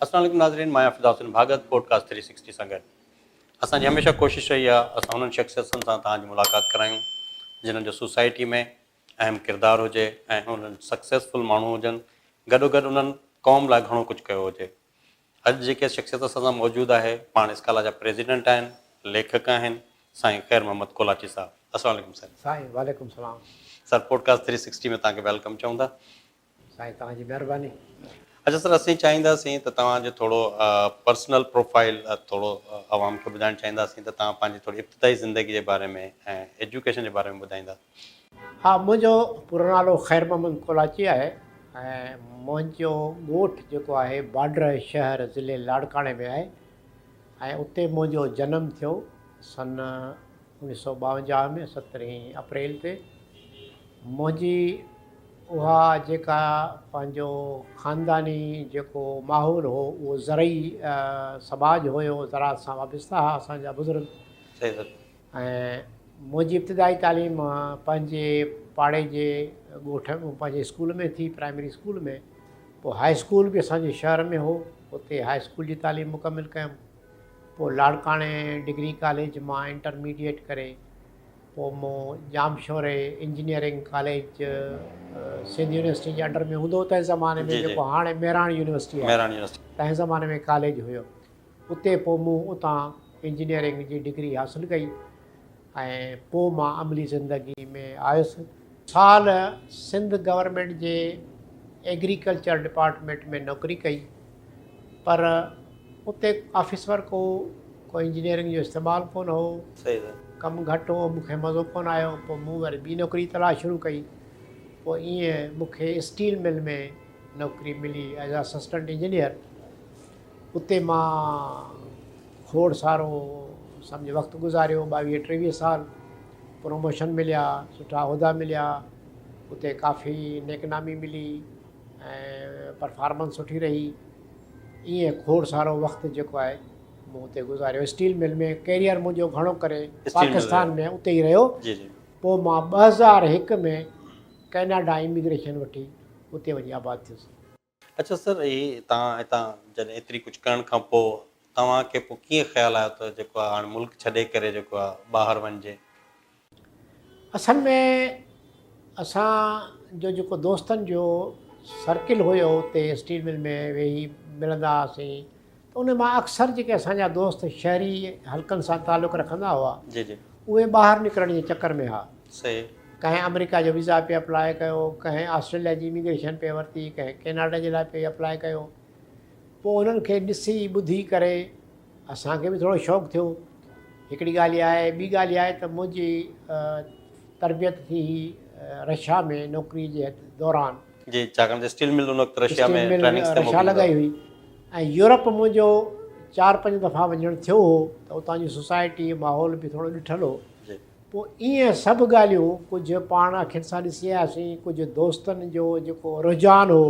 السلام عليڪم ناظرين مان آهيان Fida Hussain Bhagat podcast three sixty سان گڏ اسان جي هميشه ڪوشش رهي آهي اسان انهن شخصيتن سان توهان جي ملاقات ڪرايون جنهن جو سوسائٽي ۾ اهم ڪردار هجي ۽ انهن سڪسيسفل ماڻهو هجن گڏو گڏ انهن قوم لاء گهڻو ڪجهه ڪيو هجي اڄ جيڪي شخصيت اسان سان موجود آهي پاڻ اسڪالا جا پريزيڊنٽ آهن ليکڪ آهن سائين خير محمد ڪولاچي صاحب السلام عليڪم سر. سائين وعليڪم السلام. سر پوڊڪاسٽ ٿري سڪسٽي ۾ توهان کي welcome چئون ٿا. سائين توهان جي مهرباني. اڇا سر اسين چاهينداسين ته توهان جو ٿورو پرسنل پروفائيل ٿورو عوام کي ٻڌائڻ چاهينداسين ته توهان پنهنجي ٿوري ابتدائي زندگي جي باري ۾ ۽ ايجوڪيشن جي باري ۾ ٻڌائيندا. ها منهنجو پورو نالو خير محمد ڪولاچي آهي ۽ منهنجو ڳوٺ جيڪو آهي باڊره شهر ضلعي لاڙڪاڻي ۾ آهي ۽ اتي منهنجو جنم ٿيو سن 1952 ۾ سترهين اپريل تي منهنجي اها جيڪا پنهنجو خانداني جيڪو ماحول هو اهو زرعي سماج هيو زراعت سان وابسته ها اسان جا بزرگ ۽ منهنجي ابتدائي تعليم پنهنجي پاڙي جي ڳوٺ پنهنجي اسڪول ۾ ٿي پرائمري اسڪول ۾ پوء هاء اسڪول به اسان جي شهر ۾ هو اتي هاء اسڪول جي تعليم مڪمل ڪيم پوء لاڙڪاڻي ڊگري ڪاليج مان انٽرميڊيٽ ڪري پوء مون ڄامشوري انجنيئرنگ ڪاليج سنڌ يونيورسٽي جي انڊر ۾ هوندو هو تنهن زماني ۾ جيڪو هاڻي مهراڻ يونيورسٽي آهي تنهن زماني ۾ ڪاليج هيو اتي پوء مون اتان انجنيئرنگ جي ڊگري حاصل ڪئي ۽ پوء مان عملي زندگي ۾ آيس. سال سنڌ گورنمينٽ جي ايگريڪلچر ڊپارٽمينٽ ۾ نوڪري ڪئي پر اتي آفيس ورڪ هو ڪو انجنيئرنگ جو استعمال ڪونه هو. ڪم گهٽ هو، مون کي مزو ڪونه آيو، پوء مون وري ٻي نوڪري تلاش شروع ڪئي، پوء ائين مون کي اسٽيل مل ۾ نوڪري ملي ايز اسسٽنٽ انجنيئر، اتي مان کوڙ سارو سمجهه وقت گذاريو، ٻاويهه ٽيويهه سال، پروموشن مليا، سٺا عهدا مليا، اتي ڪافي نيڪنامي ملي ۽ پرفارمنس سٺي رهي، ائين کوڙ سارو وقت جيڪو آهي. مون اتي گذاريو. اسٽيل مل ۾ ڪيريئر منهنجو گهڻو ڪري پاڪستان ۾ اتي ئي رهيو. پوء مان 2001 ۾ ڪئناڊا اميگريشن وٺي اتي وڃي آباد ٿيس. اڇا سر هي توهان هتان جڏهن ايتري ڪجهه ڪرڻ کان پوء توهان کي پوء ڪيئن خيال آيو ته جيڪو آهي هاڻي ملڪ ڇڏي ڪري جيڪو آهي ٻاهر وڃجي؟ اصل ۾ اسان جو جيڪو دوستن جو سرڪل هيو اتي اسٽيل مل ۾ ويهي ملندا هئاسين ته ان مان اڪثر جيڪي اسان جا دوست شهري حلقن سان تعلق رکندا هئا جي جي اهي ٻاهر نڪرڻ جي چڪر ۾ هئا. صحيح. ڪنهن آمريڪا جو ويزا پئي اپلاء ڪيو، ڪنهن آسٽريليا جي اميگريشن پئي ورتي، ڪنهن ڪيناڊا جي لاء پئي اپلاء ڪيو. پوء انهن کي ڏسي ٻڌي ڪري اسان کي به ٿورو شوق ٿيو. هڪڙي ڳالهه اها آهي، ٻي ڳالهه اها آهي ته منهنجي تربيت ٿي هئي رشيا ۾ نوڪري جي دوران. جي ڇاڪاڻ ته اسٽيل مل ان وقت رشيا ۾ ٽريننگس تي رشيا لڳائي هئي ۽ يورپ منهنجو چار پنج دفعا وڃڻ ٿيو هو ته اتان جي سوسائٽي ماحول به ٿورو ڏٺل هو. پوء ائين سڀ ڳالهيون ڪجهه پاڻ اکين سان ڏسي آياسين ڪجهه دوستن جو جيڪو رجحان هو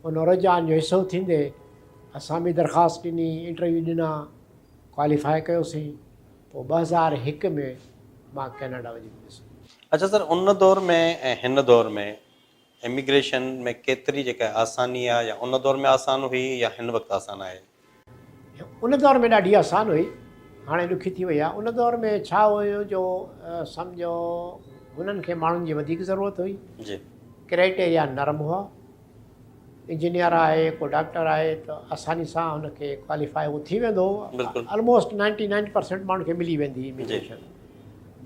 ان رجحان جو حصو ٿيندي اسان به درخواست ڏني انٽرويو ڏنا ڪواليفائي ڪيوسين پوء 2001 ۾ مان ڪئناڊا وڃي پيس. اڇا سر ان دور ۾ ۽ هن دور ۾ اميگريشن ۾ ڪيتري جيڪا آساني آ يا ان دور ۾ آسان هئي يا هن وقت آسان آهي؟ ان دور ۾ ڏاڍي آسان هئي هاڻي ڏکي ٿي وئي آ ان دور ۾ ڇا هيو جو سمجهو هنن کي ماڻهن جي وڌيڪ ضرورت هئي جي ڪرائيٽيريا نرم هئا انجنيئر آهي ڪو ڊاڪٽر آهي ته آساني سان هن کي ڪواليفائي هو ٿي ويندو هو الموسٽ نائنٽي نائن پرسنٽ ماڻهن کي ملي ويندي هئي اميگريشن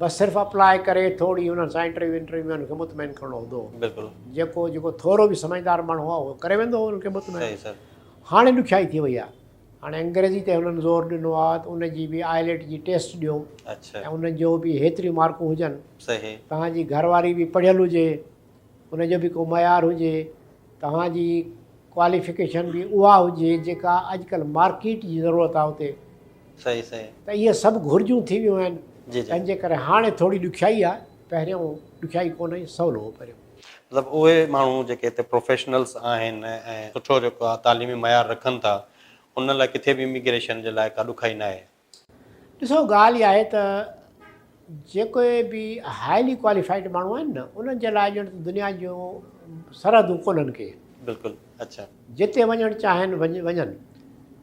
بس صرف اپلاء ڪري ٿوري انهن سان انٽرويو انٽرويو ۾ انهن کي مطمئن ڪرڻو هوندو هو بلڪل جيڪو جيڪو ٿورو به سمجهدار ماڻهو هو اهو ڪري ويندو هو انهن کي مطمئن هاڻي ڏکيائي ٿي وئي آهي هاڻي انگريزي تي هنن زور ڏنو آهي ته ان جي به آئليٽ جي ٽيسٽ ڏيو ۽ انهن جو به هيتريون مارڪون هجن توهان جي گهر واري به پڙهيل هجي ان جو به ڪو معيار هجي، توهان جي ڪواليفڪيشن به اها هجي جيڪا اڄڪلهه مارڪيٽ جي ضرورت آهي اتي. صحيح صحيح. ته اهي سڀ گهرجون ٿي ويون آهن جي جي. تنهن جي ڪري هاڻي ٿوري ڏکيائي آهي، پهريون ڏکيائي ڪونه هئي، سولو هو پهريون. مطلب اهي ماڻهو جيڪي هتي پروفيشنلز آهن ۽ سٺو جيڪو آهي تعليمي معيار رکن ٿا انهن لاء ڪٿي به اميگريشن جي لاء ڪا ڏکائي ناهي. ڏسو ڳالهه اها آهي ته. جيڪي به هائلي ڪواليفائيڊ ماڻهو آهن نه انهن جي لاء ڄڻ ته دنيا جون سرحدون ڪونهن ڪي. بلڪل اڇا. جتي وڃڻ چاهين وڃن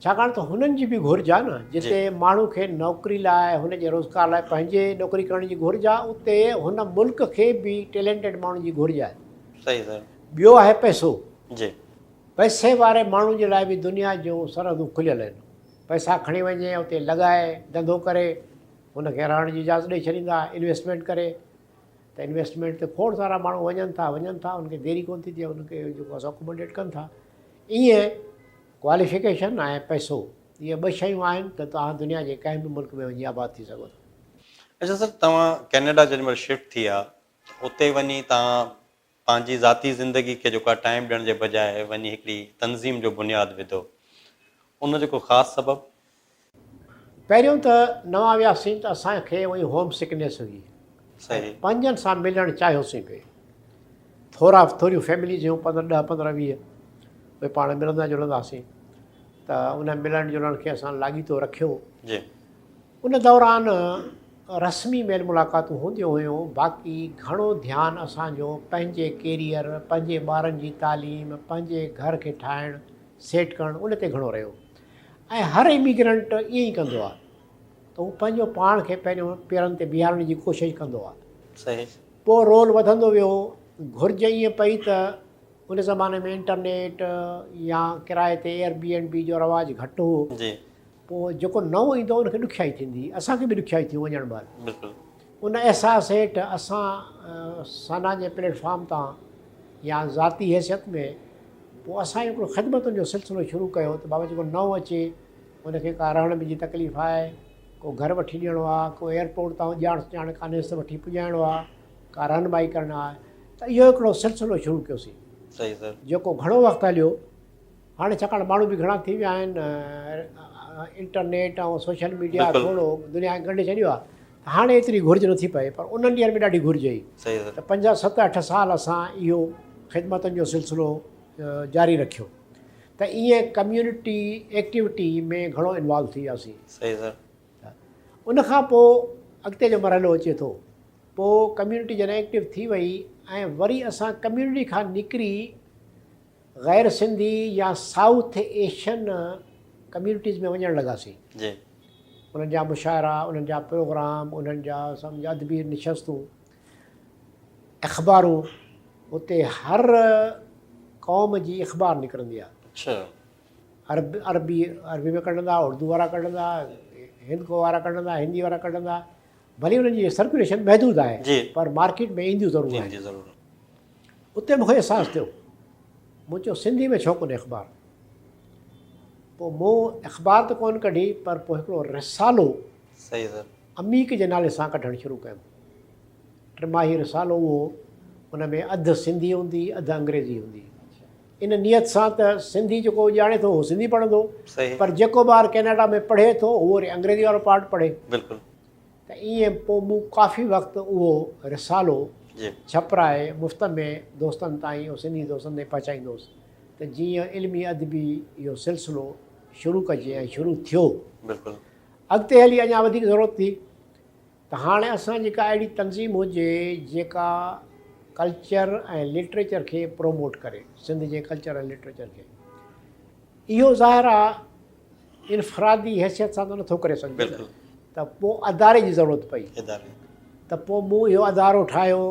ڇاڪاڻ ته هنن جي به گهرج آهي نه جتي ماڻهو کي نوڪري لاء هن جي روزگار لاء پنهنجي نوڪري ڪرڻ جي گهرج آهي اتي هن ملڪ کي به ٽيلنٽيڊ ماڻهن جي گهرج آهي. صحيح سر. ٻيو آهي پئسو. جي. پئسي واري ماڻهو جي لاء به دنيا جون سرحدون کليل آهن. پئسا کڻي وڃي اتي لڳائي ڌنڌو ڪري هن کي رهڻ جي اجازت ڏئي ڇڏيندا انويسٽمينٽ ڪري ته انويسٽمينٽ تي کوڙ سارا ماڻهو وڃن ٿا وڃن ٿا ان کي ديري ڪونه ٿي ٿئي ان کي جيڪو آهي سو اڪوموڊيٽ ڪن ٿا ائين ڪواليفڪيشن ۽ پئسو اهي ٻه شيون آهن ته توهان دنيا جي ڪنهن به ملڪ ۾ وڃي آباد ٿي سگهو ٿا. اڇا سر توهان ڪينيڊا جيڏي مهل شفٽ ٿي آ ته اتي وڃي توهان پنهنجي ذاتي زندگي کي جيڪو آ ٽائيم ڏيڻ جي بجاء وڃي هڪڙي تنظيم جو بنياد وڌو ان جو ڪو خاص سبب؟ پهريون ته نوان وياسين ته اسان کي اهي هوم سڪنيس هئي ۽ پنهنجن سان ملڻ چاهيوسين پئي. ٿورا ٿوريون فيمليز هيون پندرهن ڏهه پندرهن 20 اهي پاڻ ملندا جلندا هئاسين ته ان ملڻ جلڻ کي اسان لاڳيتو رکيو. ان دوران رسمي ميل ملاقاتون هونديون هيون، باقي گهڻو ڌيان اسان جو پنهنجي ڪيريئر، پنهنجي ٻارن جي تعليم، پنهنجي گهر کي ٺاهڻ، سيٽ ڪرڻ ان تي گهڻو رهيو ۽ هر اميگرنٽ ائين ئي ڪندو آهي ته هو پنهنجو پاڻ کي پهريون پيرن تي بيهارڻ جي ڪوشش ڪندو آهي. پوء رول وڌندو ويو، گهرج ائين پئي ته ان زماني ۾ انٽرنيٽ يا ڪرائي تي ايئر بي اينڊ بي جو رواج گهٽ هو. پوء جيڪو نئون ايندو ان کي ڏکيائي ٿيندي، اسان کي به ڏکيائي ٿي وڃڻ مهل. ان احساس هيٺ اسان سانا جي پليٽ فارم تان يا ذاتي حيثيت ۾ پوء اسان هڪڙو خدمتن جو سلسلو شروع ڪيو ته بابا جيڪو نئون اچي ان کي ڪا رهڻ ۾ جي تڪليف آهي، ڪو گهر وٺي ڏيڻو آهي، ڪو ايئرپورٽ تان ڄاڻ سڃاڻ ڪانهيس ته وٺي پڄائڻو آهي، ڪا رهنمائي ڪرڻ آهي ته اهو هڪڙو سلسلو شروع ڪيوسين. جيڪو گهڻو وقت هليو. هاڻي ڇاڪاڻ ماڻهو به گهڻا ٿي ويا آهن انٽرنيٽ ۽ سوشل ميڊيا ٿورو دنيا کي ڳنڍي ڇڏيو آهي ته هاڻي ايتري گهرج نٿي پئي پر انهن ڏينهن ۾ ڏاڍي گهرج هئي ته 5 7 8 سال اسان اهو خدمتن جو سلسلو جاري رکيو ته ائين ڪميونٽي ايڪٽيوٽي ۾ گهڻو انوالو ٿي وياسين. ان کان پوء اڳتي جو مرحلو اچي ٿو پوء ڪميونٽي جڏهن ايڪٽو ٿي وئي ۽ وري اسان ڪميونٽي کان نڪري غير سنڌي يا سائوٿ ايشين ڪميونٽيز ۾ وڃڻ لڳاسين. انهن جا مشاعرا، انهن جا پروگرام، انهن جا سمجهه ادبي نشستون، اخبارون، اتي هر قوم جي اخبار نڪرندي آهي. عرب عربي عربي ۾ ڪڍندا، اردو وارا ڪڍندا، هندڪو وارا ڪڍندا، هندي وارا ڪڍندا. ڀلي انهن جي سرڪيوليشن محدود آهي پر مارڪيٽ ۾ اينديون ضرور آهن. اتي مون کي احساس ٿيو، مون چيو سنڌي ۾ ڇو ڪونهي اخبار؟ پوء مون اخبار ته ڪونه ڪڍي پر پوء هڪڙو رسالو عميق جي نالي سان ڪڍڻ شروع ڪيم. ٽماهي رسالو اهو، ان ۾ اڌ سنڌي هوندي اڌ انگريزي هوندي. ان نيت سان ته سنڌي جيڪو ڄاڻي ٿو اهو سنڌي پڙهندو پر جيڪو ٻار ڪينيڊا ۾ پڙهي ٿو اهو وري انگريزي وارو پارٽ پڙهي. ته ائين پوء مون ڪافي وقت اهو رسالو ڇپرائي مفت ۾ دوستن تائين ۽ سنڌي دوستن تائين پهچائيندو هوس ته جيئن علمي ادبي اهو سلسلو شروع ڪجي ۽ شروع ٿيو. اڳتي هلي اڃا وڌيڪ ضرورت ٿي ته هاڻي اسان جي ڪا اهڙي تنظيم هجي جيڪا ڪلچر ۽ لٽريچر کي پروموٽ ڪري، سنڌ جي ڪلچر ۽ لٽريچر کي. اهو ظاهر آ انفرادي حيثيت سان ته نٿو ڪري سگهجي نه ته پوء اداري جي ضرورت پئي ته پوء مون اهو ادارو ٺاهيو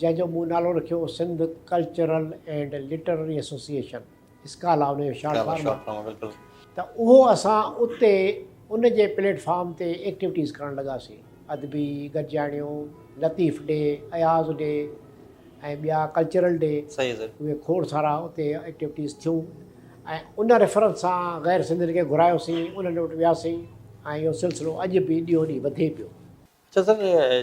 جنهن جو مون نالو رکيو Sindh cultural and literary association SCALA ان جو شارٽ فارم آ ته اهو اسان اتي ان جي پليٽ فارم تي ايڪٽيوٽيز ڪرڻ لڳاسين ادبي گڏجاڻيون لطيف ڊي اياز ڊي ۽ ٻيا ڪلچرل ڊي اهي کوڙ سارا اتي ايڪٽيوٽيز ٿيون ۽ ان ريفرنس سان غير سنڌين کي گهرايوسين، انهن وٽ وياسين ۽ اهو سلسلو اڄ به ڏينهون ڏينهن وڌي پيو. اڇا سر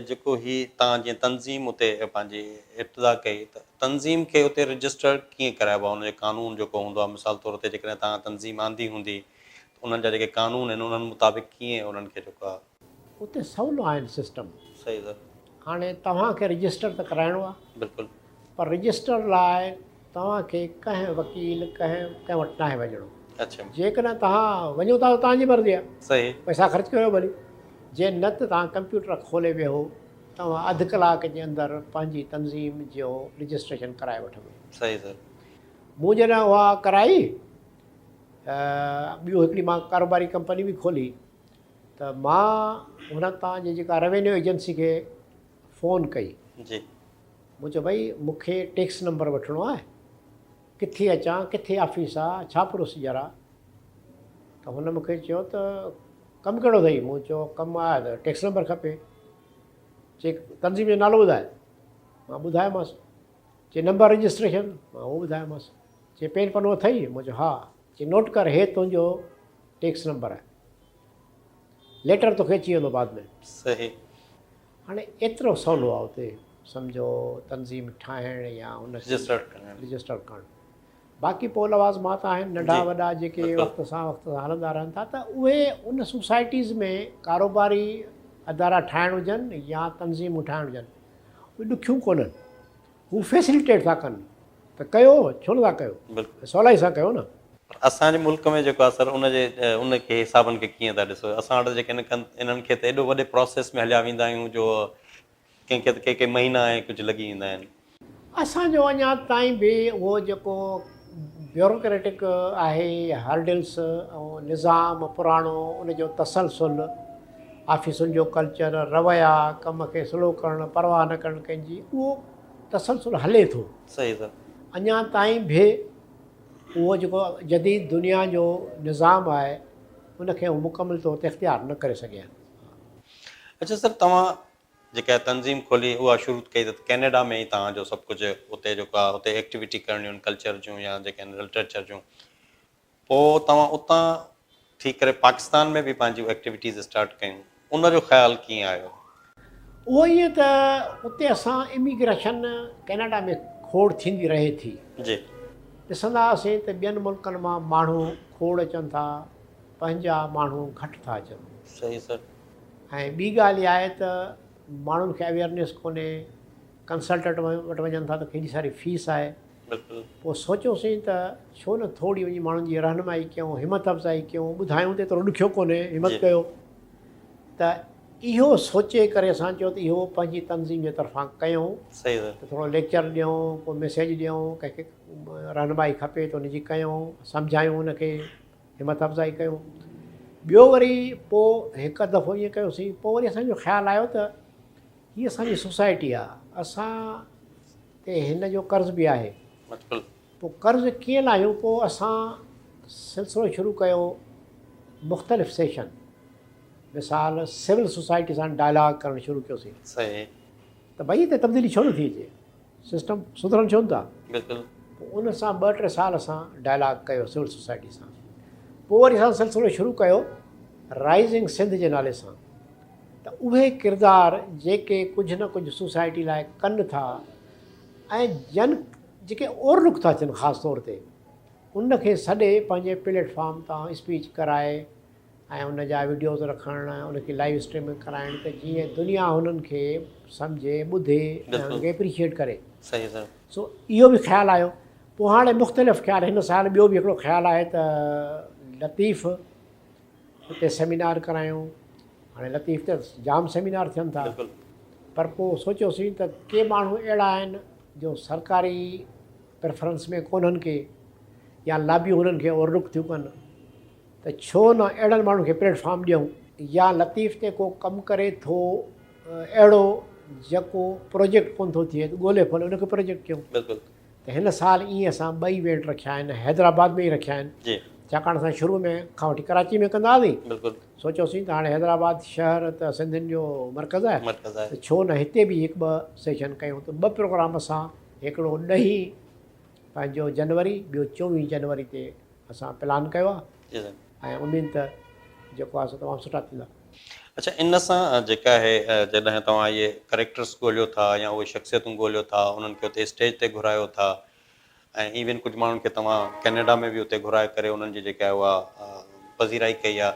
جيڪو هي توهان جيئن تنظيم اتي پنهنجي ابتدا ڪئي ته تنظيم کي اتي رجسٽر ڪيئن ڪرائبو آهي ان جو قانون جيڪو هوندو آهي مثال طور تي جيڪڏهن توهان تنظيم آندي هوندي ته انهن جا جيڪي قانون آهن انهن مطابق ڪيئن انهن کي جيڪو آهي. اتي سولو آهن سسٽم. صحيح سر. هاڻي توهان کي رجسٽر ته ڪرائڻو آهي. بلڪل. پر رجسٽر لاء توهان کي ڪنهن وڪيل ڪنهن ڪنهن وٽ ناهي وڃڻو. اڇا. جيڪڏهن توهان وڃو ٿا ته توهان جي مرضي آهي. صحيح. پئسا خرچ ڪريو ڀلي. جي نه ته توهان ڪمپيوٽر کولي ويهو توهان اڌ ڪلاڪ جي اندر پنهنجي تنظيم جو رجسٽريشن ڪرائي وٺندو. صحيح سر. مون جڏهن اها ڪرائي ته ٻيو هڪڙي مان ڪاروباري ڪمپني به کولي ته مان هن تان جي جيڪا روينيو ايجنسي کي فون ڪئي. جي. مون چيو ڀئي مون کي ٽيڪس نمبر وٺڻو آهي ڪٿي اچان ڪٿي آفيس آ ڇا پروسيجر آ ته هن مون کي چيو ته ڪم ڪهڙو اٿئي مون چيو ڪم آهي ته ٽيڪس نمبر کپي چي تنظيم جو نالو ٻڌاء مان ٻڌايومانس چي نمبر رجسٽريشن مان اهو ٻڌايومانس چي پين پنو اٿئي مون چيو ها چي نوٽ ڪر هي تنهنجو ٽيڪس نمبر آهي ليٽر توکي اچي ويندو بعد ۾ صحيح. هاڻي ايترو سولو آهي اتي سمجهو تنظيم ٺاهڻ يا ان کي رجسٽر ڪرڻ. رجسٽر ڪرڻ باقي پوء لوازمات آهن ننڍا جي وڏا جيڪي بلڪل. وقت سان وقت سان هلندا رهن ٿا ته اهي ان سوسائٽيز ۾ ڪاروباري ادارا ٺاهڻ هجن يا تنظيمون ٺاهڻ هجن اهي ڏکيون ڪونهن هو فيسليٽيٽ ٿا ڪن ته ڪيو ڇو نٿا ڪيو بلڪل. سولائي سان ڪيو نه. پر اسان جي ملڪ ۾ جيڪو آهي سر ان جي ان کي حسابن کي ڪيئن ٿا ڏسو اسان وٽ جيڪي آهن انهن کي ته ايڏو وڏي پراسيس ۾ هليا ويندا آهيون جو ڪنهن کي ته ڪي ڪي مهينا ۽ ڪجهه لڳي ويندا آهن. اسان جو اڃا تائين به اهو جيڪو بيوروڪريٽڪ آهي هرڊلس ۽ نظام پراڻو ان جو تسلسل آفيسن جو ڪلچر رويا ڪم کي سلو ڪرڻ پرواهه نه ڪرڻ ڪنهن جي اهو تسلسل هلي ٿو. صحيح سر. اڃا تائين به اهو جيڪو جديد دنيا جو نظام آهي ان کي هو مڪمل طور تي اختيار نه ڪري سگهيا آهن. اڇا سر توهان جيڪا تنظيم کولي اها شروع ڪئي ته ڪينيڊا ۾ ئي توهان جو سڀ ڪجهه اتي جيڪو آهي اتي ايڪٽيوٽي ڪرڻيون آهن ڪلچر جون يا جيڪي آهن لٽريچر جون پوء توهان اتان ٿي ڪري پاڪستان ۾ به پنهنجيون ايڪٽيوٽيز اسٽارٽ ڪيون ان جو خيال ڪيئن آيو؟ اهو ائين ته اتي اسان اميگريشن ڪينيڊا ۾ کوڙ ٿيندي رهي ٿي. جي. ڏسندا هئاسين ته ٻين ملڪن مان ماڻهو کوڙ اچن ٿا پنهنجا ماڻهو گهٽ ٿا اچن. صحيح سر. ۽ ٻي ڳالهه اها آهي ته ماڻهن کي اويئرنيس ڪونهي ڪنسلٽنٽ وٽ وڃن ٿا ته ڪيڏي ساري فيس آهي. بلڪل. پوء سوچيوسين ته ڇو نه ٿوري وڃي ماڻهن جي رهنمائي ڪيون، همت افزائي ڪيون، ٻڌايون ته ايترو ڏکيو ڪونهي، همت جي. ڪيو. ته اهو سوچي ڪري اسان چيو ته اهو پنهنجي تنظيم جي طرفان ڪيون صحيح سر. ته ٿورو ليڪچر ڏيون، ڪو ميسيج ڏيون، ڪنهن کي رهنمائي کپي ته ان جي ڪيون، سمجهايون ان کي، همت افزائي ڪيون. ٻيو وري پوء هڪ اڌ دفعو ائين ڪيوسين، پوء وري اسان جو خيال آيو ته هي اسان جي سوسائٽي آ، اسان تي هن جو قرض به آهي. بلڪل. پوء قرض ڪيئن لاهيون؟ پوء اسان سلسلو شروع ڪيو مختلف سيشن مثال سول سوسائٽي سان ڊائلاگ ڪرڻ شروع ڪيوسين. صحيح. ته ڀئي هتي تبديلي ڇو نٿي اچي؟ سسٽم سڌرن ڇو نٿا؟ بلڪل. پوء ان سان ٻه ٽي سال اسان ڊائلاگ ڪيو سول سوسائٽي سان. پوء وري اسان سلسلو شروع ڪيو رائزنگ سنڌ جي نالي سان. ته اهي ڪردار جيڪي ڪجهه نه ڪجهه سوسائٽي لاء ڪن ٿا ۽ جن جيڪي اورلڪ ٿا ٿين خاص طور تي ان کي سڏي پنهنجي پليٽ فارم تان اسپيچ ڪرائي ۽ ان جا وڊيوز رکڻ ان کي لائيو اسٽريمنگ ڪرائڻ ته جيئن دنيا هنن کي سمجهي ٻڌي ۽ هنن کي اپريشيئيٽ ڪري. صحيح سر. سو اهو به خيال آيو پوء هاڻي مختلف خيال هن سال ٻيو به هڪڙو خيال آهي ته لطيف اتي سيمينار ڪرايون. هاڻي لطيف ته جام سيمينار ٿين ٿا پر پوء سوچيوسين ته ڪي ماڻهو اهڙا آهن جو سرڪاري پريفرنس ۾ ڪونهن ڪي يا لابيون هنن کي اورلڪ ٿيون ڪن ته ڇو نه اهڙن ماڻهن کي پليٽ فارم ڏيون. يا لطيف تي ڪو ڪم ڪري ٿو اهڙو جيڪو پروجيڪٽ ڪونه ٿو ٿئي ته ڳولي ڦولي ان کي پروجيڪٽ ڪيون. بلڪل. ته هن سال ائين اسان ٻه ايونٽ رکيا آهن حيدرآباد ۾ ئي رکيا آهن جي. ڇاڪاڻ اسان شروع ۾ کان وٺي ڪراچي ۾ ڪندا هئاسين بلڪل. سوچيوسين ته هاڻي حيدرآباد شهر ته سنڌين جو مرڪز آهي مرڪز آهي. ته ڇو نه هتي به هڪ ٻه سيشن ڪيون ته ٻه پروگرام اسان هڪڙو ڏهين پنهنجو جنوري ٻيو چوويهين جنوري تي اسان پلان ڪيو آهي جي سائين. ۽ اميد ته جيڪو آهي سو تمام سٺا ٿيندا. اڇا ان سان جيڪا آهي جڏهن توهان اهي ڪريڪٽرس ڳوليو ٿا يا اهي شخصيتون ڳوليو ٿا انهن کي اتي اسٽيج تي گهرايو ٿا ۽ ايون ڪجهه ماڻهن کي توهان ڪينيڊا ۾ به اتي گهرائي ڪري انهن جي جيڪا آهي اها پذيرائي ڪئي آهي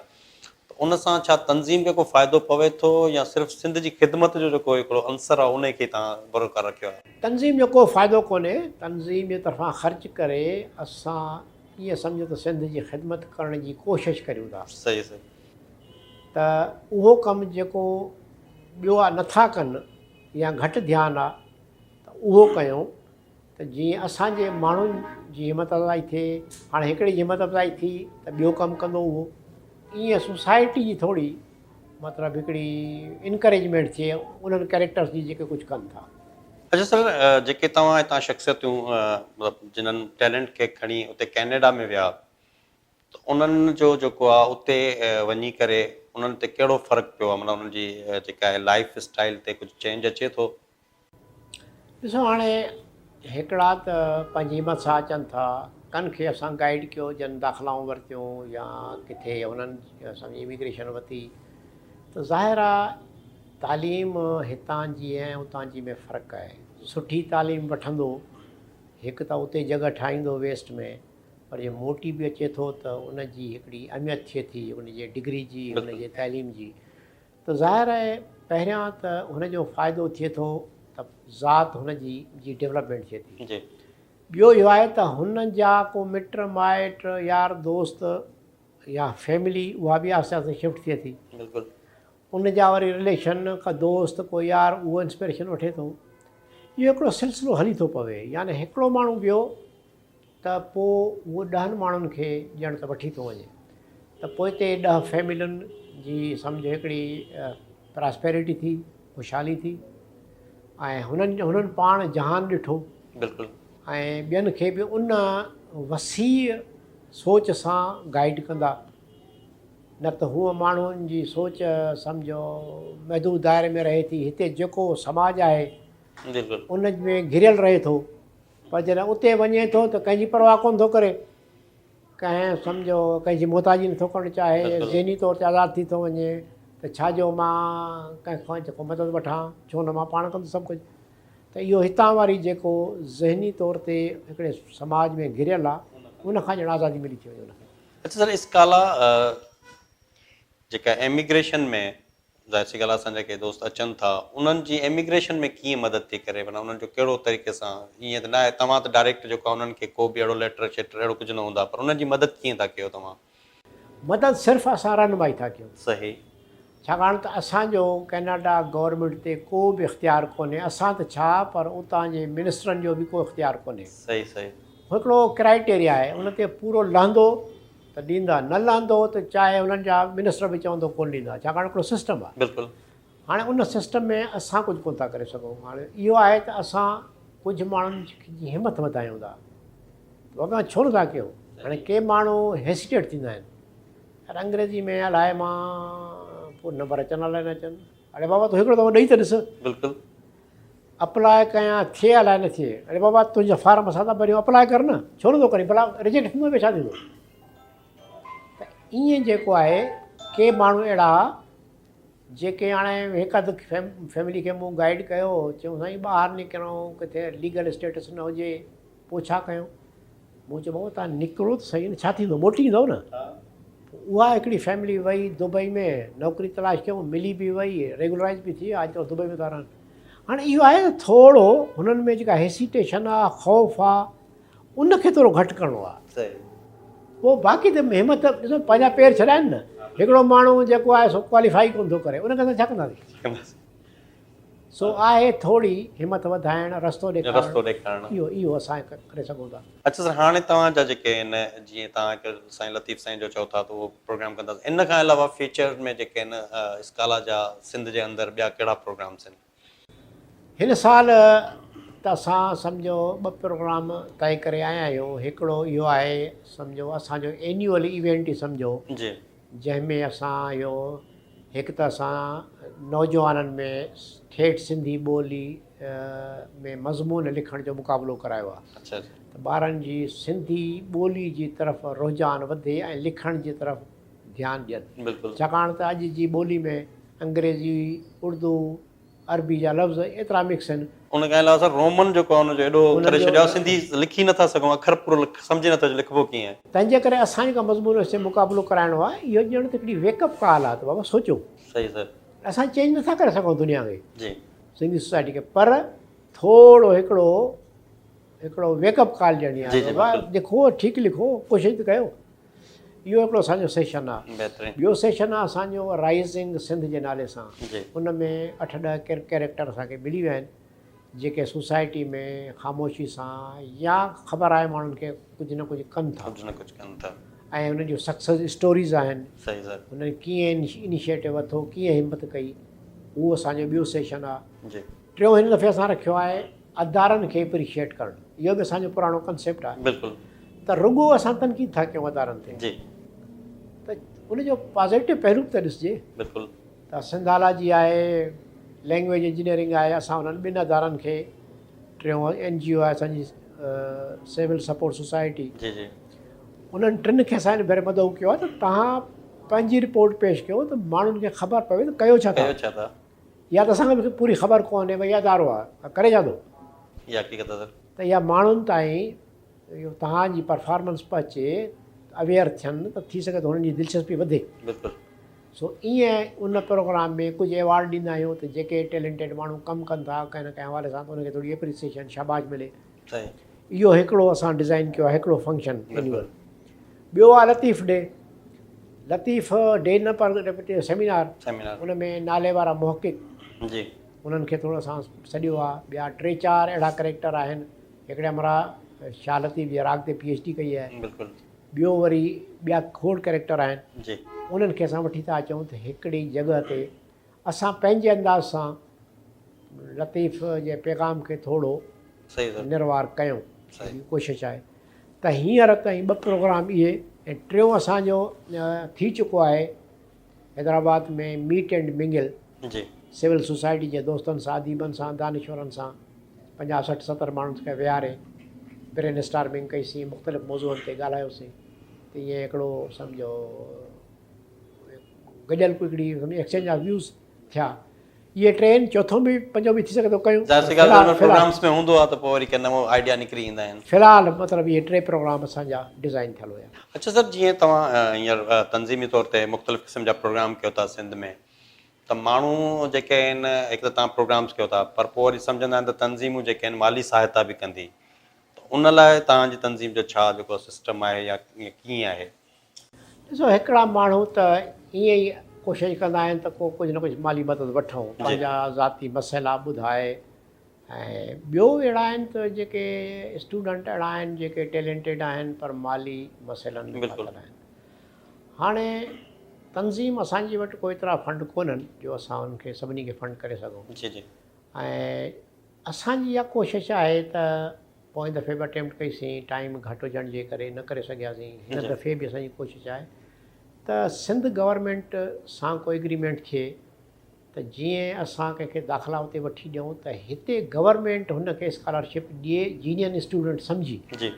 ته ان سان ڇا تنظيم کي ڪو فائدو پوي ٿو يا صرف سنڌ جي خدمت جو جيڪو هڪڙو عنصر آهي انهي کي توهان برقرار رکيو آهي؟ تنظيم جو ڪو فائدو ڪونهي، تنظيم جي طرفان خرچ ڪري اسان ائين سمجهو ته سنڌ جي خدمت ڪرڻ جي ڪوشش ڪريون ٿا. صحيح صحيح. ته ته اهو ڪم جيڪو ٻيو آ نٿا ڪن يا گهٽ ڌيان آ ته اهو ڪيون ته جيئن اسان جي ماڻهن جي همت افزائي ٿئي. هاڻي هڪڙي جي همت افزائي ٿي ته ٻيو ڪم ڪندو اهو ائين سوسائٽي جي ٿوري مطلب هڪڙي انڪريجمينٽ ٿئي انهن ڪيريڪٽرس جي جيڪي ڪجهه ڪن ٿا. اڇا سر جيڪي توهان هتان شخصيتون مطلب جنھن ٽيلنٽ کي کڻي اتي ڪينيڊا ۾ ويا ته انهن جو جيڪو آ اتي وڃي ڪري انهن تي ڪهڙو فرق پيو آ معنيٰ انهن جي جيڪا آهي لائيف اسٽائيل تي ڪجهه چينج اچي ٿو؟ ڏسو هاڻي هڪڙا ته پنهنجي همت سان اچن ٿا ڪن کي اسان گائيڊ ڪيو جن داخلائون ورتيون يا ڪٿي انهن سمجهه اميگريشن ورتي ته ظاهر آ تعليم هتان جي ۽ اتان جي ۾ فرق آهي سٺي تعليم وٺندو هڪ ته اتي جڳهه ٺاهيندو ويسٽ ۾ پر جي موٽي به اچي ٿو ته ان جي هڪڙي اهميت ٿئي ٿي ان جي ڊگري جي ان جي تعليم جي ته ظاهر آهي پهريان ته هن جو فائدو ٿئي ٿو ته ذات هن جي جي ڊولپمينٽ ٿئي ٿي. ٻيو اهو آهي ته هن جا ڪو مٽ مائٽ يار دوست يا فيملي اها به آهستي آهستي شفٽ ٿئي ٿي. ان جا وري رليشن ڪا دوست ڪو يار اهو انسپريشن وٺي ٿو. اهو هڪڙو سلسلو هلي ٿو پوي يعني هڪڙو ماڻهو ويو ته پوء اهو ڏهن ماڻهن کي ڄڻ ته وٺي ٿو وڃي ته پوئتي ڏهه فيملين جي سمجهه هڪڙي پراسپيرٽي ٿي، خوشحالي ٿي ۽ هنن هنن پاڻ جهان ڏٺو. بلڪل. ۽ ٻين کي به ان وسيع سوچ سان گائيڊ ڪندا نه ته هونء ماڻهن جي سوچ سمجهو محدود دائري ۾ رهي ٿي هتي جيڪو سماج آهي بلڪل. ان ۾ گهريل رهي ٿو پر جڏهن اتي وڃي ٿو ته ڪنهن جي پرواهه ڪونه ٿو ڪري، ڪنهن سمجهو ڪنهن جي محتاجي نٿو ڪرڻ چاهي، ذهني طور تي آزاد ٿي ٿو وڃي ته ڇا جو مان ڪنهن کان جيڪو مدد وٺان، ڇو نه مان پاڻ ڪندس سڀ ڪجهه. ته اهو هتان واري جيڪو ذهني طور تي هڪڙي سماج ۾ گهريل آهي، ان کان ڄڻ آزادي ملي ٿي وڃي ان کي. اڇا سر اسڪالا جيڪا ايميگريشن ۾ ظاهر سي ڳالهه آهي اسان جا ڪي دوست اچن ٿا انهن جي ايميگريشن ۾ ڪيئن مدد ٿي ڪري معنيٰ انهن جو ڪهڙو طريقي سان ائين ته ناهي توهان ته ڊائريڪٽ جيڪو آهي انهن کي ڪو به اهڙو ليٽر شيٽر اهڙو ڪجهه نه هوندا پر انهن جي مدد ڪيئن ٿا ڪيو توهان؟ مدد صرف اسان رهنمائي ٿا ڪيون. صحيح. ڇاڪاڻ ته اسان جو ڪئناڊا گورنمينٽ تي ڪو به اختيار ڪونهي اسان ته ڇا پر اتان جي منسٽرن جو به ڪو اختيار ڪونهي. صحيح صحيح. هڪڙو ڪرائيٽيريا آهي ان تي پورو لهندو ته ڏيندا نه لهندو ته چاهي انهن جا منسٽر به چوندو ڪونه ڏيندا ڇاڪاڻ هڪڙو سسٽم آهي. بلڪل. هاڻي ان سسٽم ۾ اسان ڪجهه ڪونه ٿا ڪري سگهون هاڻي اهو آهي ته اسان ڪجهه ماڻهن جي همٿ وڌايون ٿا ته بابا ڇو نٿا ڪيو هاڻي ڪي ماڻهو هيسيٽيٽ ٿيندا آهن يار انگريزي ۾ الائي مان پوء نمبر اچن الائي نه اچن اڙي بابا تون هڪڙو دفعو ڏئي ته ڏس. بلڪل. اپلاء ڪيان ٿئي الائي نه ٿئي. اڙي بابا تنهنجا فارم اسان ٿا ڀريون اپلاء ڪر نه ڇو نٿو ڪرين ڀلا رجيڪٽ ٿيندو ٻيو ڇا ٿيندو ته ائين جيڪو آهي ڪي ماڻهو اهڙا جيڪي هاڻي هڪ اڌ فيملي کي مون گائيڊ ڪيو چيو سائين ٻاهر نڪرڻو ڪٿي ليگل اسٽيٽس نه هجي پوء ڇا ڪيون؟ مون چيو بابا توهان نڪرو ته سهي نه ڇا ٿيندو موٽي ايندؤ نه. پوء اها هڪڙي فيملي وئي دبئي ۾ نوڪري تلاش ڪيائون ملي به وئي ريگولرائز به ٿي اڄ ڪلهه دبئي ۾ ٿا رهن. هاڻي اهو آهي ته ٿورو هنن ۾ جيڪا هيسيٽيشن آ خوف آ ان کي ٿورو گهٽ ڪرڻو آ. پوء باقي ته همت ڏسو پنهنجا پير ڇڏائن نه هڪڙو ماڻهو جيڪو آهي سو ڪواليفائي ڪونه ٿو ڪري ان کي اسان ڇا ڪنداسين. سو آهي ٿوري همٿ وڌائڻ، رستو ڏيکارڻ، رستو ڏيکارڻ. اهو اهو اسان ڪري سگهون ٿا. اڇا سر هاڻي توهان جا جيڪي آهن جيئن توهان هڪ سائين لطيف سائين جو چئو ٿا ته اهو پروگرام ڪنداسين ان کان علاوه فيوچر ۾ جيڪي آهن اسڪالا جا سنڌ جي اندر ٻيا ڪهڙا پروگرامس آهن؟ هن سال ته اسان سمجهو ٻه پروگرام طئي ڪري آيا آهيون هڪڙو اهو آهي سمجهو اسان جو اينيوئل ايونٽ ئي سمجهو جي. جنهن ۾ اسان اهو هڪ ته اسان نوجوانن ۾ ٺيٺ سنڌي ٻولي ۾ مضمون لکڻ جو مقابلو ڪرايو آهي ته ٻارن جي سنڌي ٻولي جي طرف رجحان وڌي ۽ لکڻ جي طرف ڌيان ڏين ڇاڪاڻ ته اڄ جي ٻولي ۾ انگريزي، اردو، عربي جا لفظ ايترا مڪس آهن. ان کان علاوه سر رومن جيڪو آهي ان جو ايڏو ڪري ڇڏيو آهي سنڌي لکي نٿا سگهون اکر پورو سمجهه نٿو اچي لکبو ڪيئن آهي. تنهن جي ڪري اسان جيڪا مضمون وچ مقابلو ڪرائڻو آهي اهو ڄڻ ته هڪڙي ويڪ اپ ڪال آهي ته بابا سوچو. صحيح سر. اسان چينج نٿا ڪري سگهون دنيا کي. جي. سنڌي سوسائٽي کي پر ٿورو هڪڙو هڪڙو ويڪ اپ ڪال ڏيڻي آهي بابا لکو ٺيڪ لکو ڪوشش ته ڪيو. اهو هڪڙو اسان جو سيشن آهي. بهترين. ٻيو سيشن آهي اسان جو رائيزنگ سنڌ جي نالي سان. جي. ان ۾ اٺ ڏهه ڪيريڪٽر اسان کي ملي ويا آهن جيڪي سوسائٽي ۾ خاموشي سان يا خبر آهي ماڻهن کي ڪجهه نه ڪجهه ڪن ٿا. ڪجهه نه ڪجهه ڪن ٿا. ۽ انهن جون سڪسيس اسٽوريز آهن. صحيح سر. انهن ڪيئن انيشيٽو ورتو، ڪيئن همت ڪئي، اهو اسان جو ٻيو سيشن آهي. جي. ٽيون هن دفعي اسان رکيو آهي ادارن کي اپريشيئيٽ ڪرڻ. اهو به اسان جو پراڻو ڪنسيپٽ آهي. بلڪل. ته رڳو اسان تنقيد ٿا ڪيون ادارن تي. جي. ته ان جو پازيٽو پهلو به ته ڏسجي. بلڪل. ته سنڌالاجي آهي، لينگويج انجنيئرنگ آهي، اسان انهن ٻن ادارن کي، ٽيون اين جي او آهي اسان جي سول سپورٽ سوسائٽي. جي جي. انهن ٽن کي اسان هن ڀيري مدعو ڪيو آهي ته توهان پنهنجي رپورٽ پيش ڪيو ته ماڻهن کي خبر پوي ته ڪيو ڇا ٿا. ڪيو ڇا ٿا. يا ته اسان کي به پوري خبر ڪونهي ڀئي ادارو آهي ڪري ڇا ٿو. اها حقيقت آهي سر. ته اها ماڻهن تائين اهو توهان جي پرفارمنس پهچي اويئر ٿين ته ٿي سگهي ٿو هنن جي دلچسپي وڌي. بلڪل. سو ايئن ان پروگرام ۾ ڪجهه ايوارڊ ڏيندا آهيون ته جيڪي ٽيلنٽيڊ ماڻهو ڪم ڪن ٿا ڪنهن نه ڪنهن حوالي سان ته انهن کي ٿوري اپريسيشن شاباش ملي. صحيح. اهو هڪڙو اسان ڊزائين ڪيو آهي هڪڙو فنڪشن اينيول. ٻيو آهي لطيف ڊي. لطيف ڊي نه پر سيمينار. سيمينار. ان ۾ نالي وارا محقق. جي. انهن کي ٿورو اسان سڏيو آهي. ٻيا ٽي چار اهڙا ڪريڪٽر آهن. هڪڙي همراهه شاهه لطيف جي راڳ تي پي ايڇ ڊي ڪئي آهي. بلڪل. ٻيو وري ٻيا کوڙ ڪريڪٽر آهن. جي. انهن کي اسان وٺي ٿا اچون ته هڪڙي جڳهه تي اسان پنهنجي انداز سان لطيف جي پيغام کي ٿورو نروار ڪيون جي ڪوشش آهي ته هينئر تائين ٻه پروگرام اهي ۽ ٽيون اسان جو ٿي چڪو آهي حيدرآباد ۾ ميٽ اينڊ منگل جي سول سوسائٽي جي دوستن سان اديبن سان دانشورن سان 50 60 70 ماڻهن کي ويهاري برين اسٽارمنگ ڪئي سين مختلف موضوعن تي ڳالهايوسين ته ائين هڪڙو سمجهو گڏيل هڪڙي ايڪسچينج آف ويوز ٿيا. اهي ٽي آهن، چوٿون به پنجون به ٿي سگهي ٿو ڪيون. ظاهر سي ڳالهه آهي پروگرامس ۾ هوندو آهي ته پوء وري ڪي نئون آئيڊيا نڪري ايندا آهن. في الحال مطلب اهي ٽي پروگرام اسان جا ڊزائين ٿيل هيا. اڇا سر جيئن توهان هينئر تنظيمي طور تي مختلف قسم جا پروگرام ڪيو ٿا سنڌ ۾ ته ماڻهو جيڪي آهن هڪ ته توهان پروگرامس ڪيو ٿا پر پوء وري سمجهندا آهن ته تنظيمون جيڪي آهن مالي سهائتا به ڪندي ته ان لاء توهان جي تنظيم جو ڇا جيڪو سسٽم آهي يا ڪيئن آهي؟ ڏسو هڪڙا ماڻهو ته ائين ئي ڪوشش ڪندا آهن ته ڪو ڪجهه نه ڪجهه مالي مدد وٺون پنهنجا ذاتي مسئلا ٻڌائي ۽ ٻيو اهڙا آهن ته جيڪي اسٽوڊنٽ اهڙا آهن جيڪي ٽيلنٽيڊ آهن پر مالي مسئلن ۾ ڦاٿل آهن هاڻي تنظيم اسان جي وٽ ڪو ايترا فنڊ ڪونهن جو اسان انهن کي سڀني کي فنڊ ڪري سگهون جي جي ۽ اسان جي اها ڪوشش آهي ته پوئين دفعي به اٽيمپٽ ڪئي سين ٽائيم گهٽ هجڻ جي ڪري نه ڪري سگهياسين هن دفعي به اسان جي ڪوشش آهي ته سنڌ گورنمينٽ سان ڪو ايگريمينٽ ٿئي ته جيئن اسان ڪنهن کي داخلا اتي وٺي ڏيون ته هتي گورنمينٽ هن کي اسڪالرشپ ڏئي جينين اسٽوڊنٽ سمجهي جي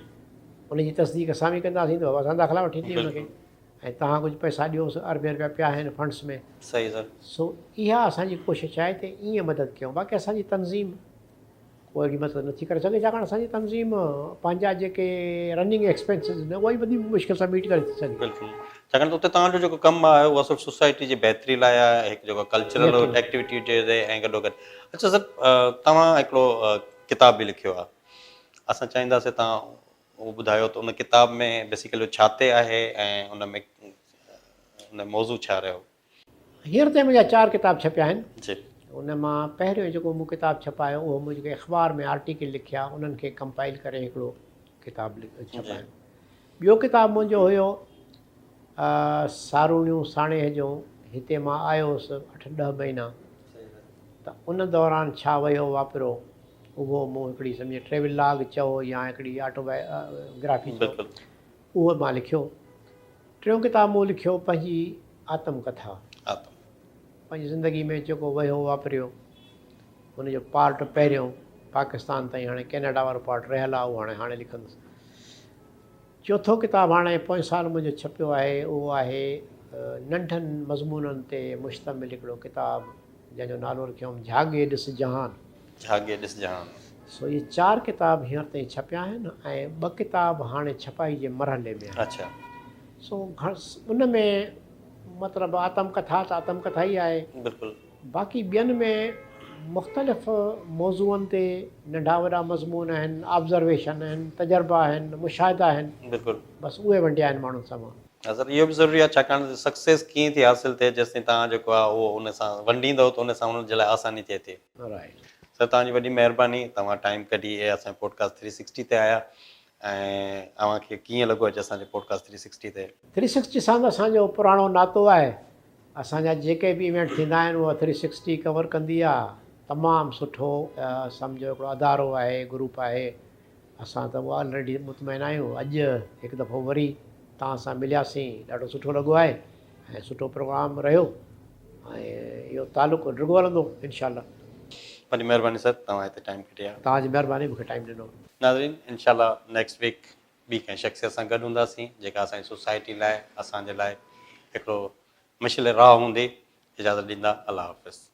ان جي تصديق اسان به ڪنداسين ته بابا اسان داخلا وٺي ڏني هن کي ۽ توهان ڪجهه پئسا ڏيوس اربين رپيا پيا آهن فنڊس ۾ صحيح سر سو اها اسان جي ڪوشش آهي ته ائين مدد ڪيون باقي اسان جي تنظيم ڪو اهڙي مدد نٿي ڪري سگهي ڇاڪاڻ اسان جي تنظيم پنهنجا جيڪي رننگ ايڪسپينسز آهن اهي ئي وڏي مشڪل سان ميٽ ڪري ٿي سگهي. بلڪل ڇاڪاڻ ته اتي توهان جو جيڪو ڪم آهي اهو اصل سوسائٽي جي بهتري لاء آهي هڪ جيڪو ڪلچرل ايڪٽيوٽي هجي ۽ گڏو گڏ اڇا سر توهان هڪڙو ڪتاب به لکيو آهي اسان چاهينداسين توهان اهو ٻڌايو ته ان ڪتاب ۾ بيسيڪلي ڇا تي آهي ۽ ان ۾ ان موضوع ڇا رهيو. هينئر تائين منهنجا چار ڪتاب ڇپيا آهن. جي. ان مان پهريون جيڪو مون ڪتاب ڇپايو اهو مون جيڪي اخبار ۾ آرٽيڪل لکيا انهن کي ڪمپائل ڪري هڪڙو ڪتاب ڇپايو. ٻيو ڪتاب منهنجو هيو ساروڻيون ساڻيهه جون هتي مان آيو هوس اٺ ڏهه مهينا ته ان دوران ڇا وهيو واپريو اهو مون هڪڙي سمجهه ٽريول لاگ چئو يا هڪڙي آٽو گرافي چئو اهو مان لکيو. ٽيون ڪتاب مون لکيو پنهنجي آتم ڪٿا. آتم. پنهنجي زندگي ۾ جيڪو وهيو واپريو ان جو پارٽ پهريون پاڪستان تائين هاڻي ڪينيڊا وارو پارٽ رهيل آهي اهو هاڻي هاڻي لکندس. چوٿون ڪتاب هاڻي پوئين سال منهنجو ڇپيو آهي اهو آهي ننڍن مضمونن تي مشتمل هڪڙو ڪتاب جنهن جو نالو رکيو هئم جهاڳي ڏس جهان. جهاڳي ڏس جهان. سو اهي چار ڪتاب هينئر تائين ڇپيا آهن ۽ ٻه ڪتاب هاڻي ڇپائي جي مرحلي ۾ آهن. اڇا. سو ان ۾ مطلب آتم ڪٿا ته آتم ڪٿا ئي آهي. بلڪل. باقي ٻين ۾ مختلف موضوعن تي ننڍا وڏا مضمون آهن، آبزرويشن آهن، تجربا آهن، مشاهدا آهن. بلڪل. بس اهي ونڊيا آهن ماڻهن سان مان. ها سر اهو به ضروري آهي ڇاڪاڻ ته سڪسيس ڪيئن ٿي حاصل ٿئي جيستائين توهان جيڪو آهي اهو ان سان ونڊيندؤ ته ان سان انهن جي لاء آساني ٿئي ٿي. رائيٽ. سر توهان جي وڏي مهرباني توهان ٽائيم ڪڍي اي اسان جي پوڊڪاسٽ ٿري سڪسٽي تي آيا ۽ اوهان کي ڪيئن لڳو اڄ اسان جي پوڊڪاسٽ ٿري سڪسٽي تي. ٿري سڪسٽي سان ته اسان جو پراڻو ناتو آهي اسان جا جيڪي به ايونٽ ٿيندا آهن اها ٿري سڪسٽي ڪور ڪندي آهي تمام سٺو سمجهو هڪڙو ادارو آهي گروپ آهي اسان ته آلريڊي مطمئن آهيون اڄ هڪ دفعو وري توهان سان ملياسين ڏاڍو سٺو لڳو آهي ۽ سٺو پروگرام رهيو ۽ اهو تعلق ڊگهو هلندو انشاء الله. وڏي مهرباني سر توهان هتي ٽائيم ڪڍي آيا. توهان جي مهرباني مونکي ٽائيم ڏنو. ناظرين انشاء الله نيڪسٽ ويڪ ٻي ڪنهن شخصيت سان گڏ هونداسين جيڪا اسان جي سوسائٽي لاء اسان جي لاء هڪڙو مشعل راهه هوندي اجازت ڏيندا الله حافظ.